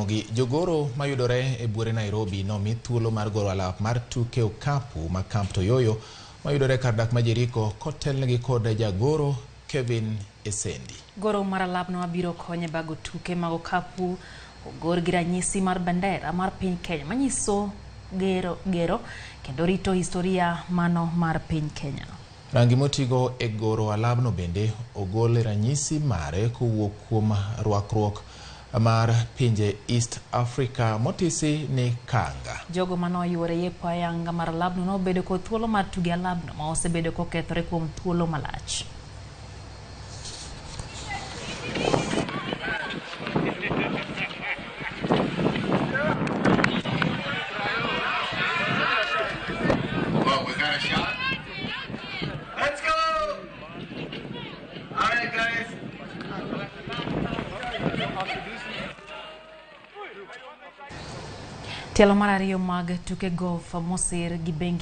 Ramogi, jogoro mayudore e buore Nairobi nomi thuolo mar goro alap mar tuke okapu ma Camp Toyoyo mayudore kar dak ma Jeriko kotelnegi kod jagoro Kevin Esendi. Goro mar alapno mabiro konyo e bago tuke mag okapu ogor gi ranyisi mar bendera mar piny Kenya manyiso gero, gero kendo rito historia mano mar piny Kenya. Rangi motigo e goro alabno bende ogol ranyisi mare kowuok kuom rwakruok mar pinje East Africa motisi ni kanga. Jogo mane oyuore yepo ayanga mar alabno nobedo kod thuolo mar tugo e alabno ma osebedo kokethore kuom thuolo malach. Oh, we got a shot? Let's go! All right, guys. Tielo mar ariyo mag tuke golf mosir gi bengi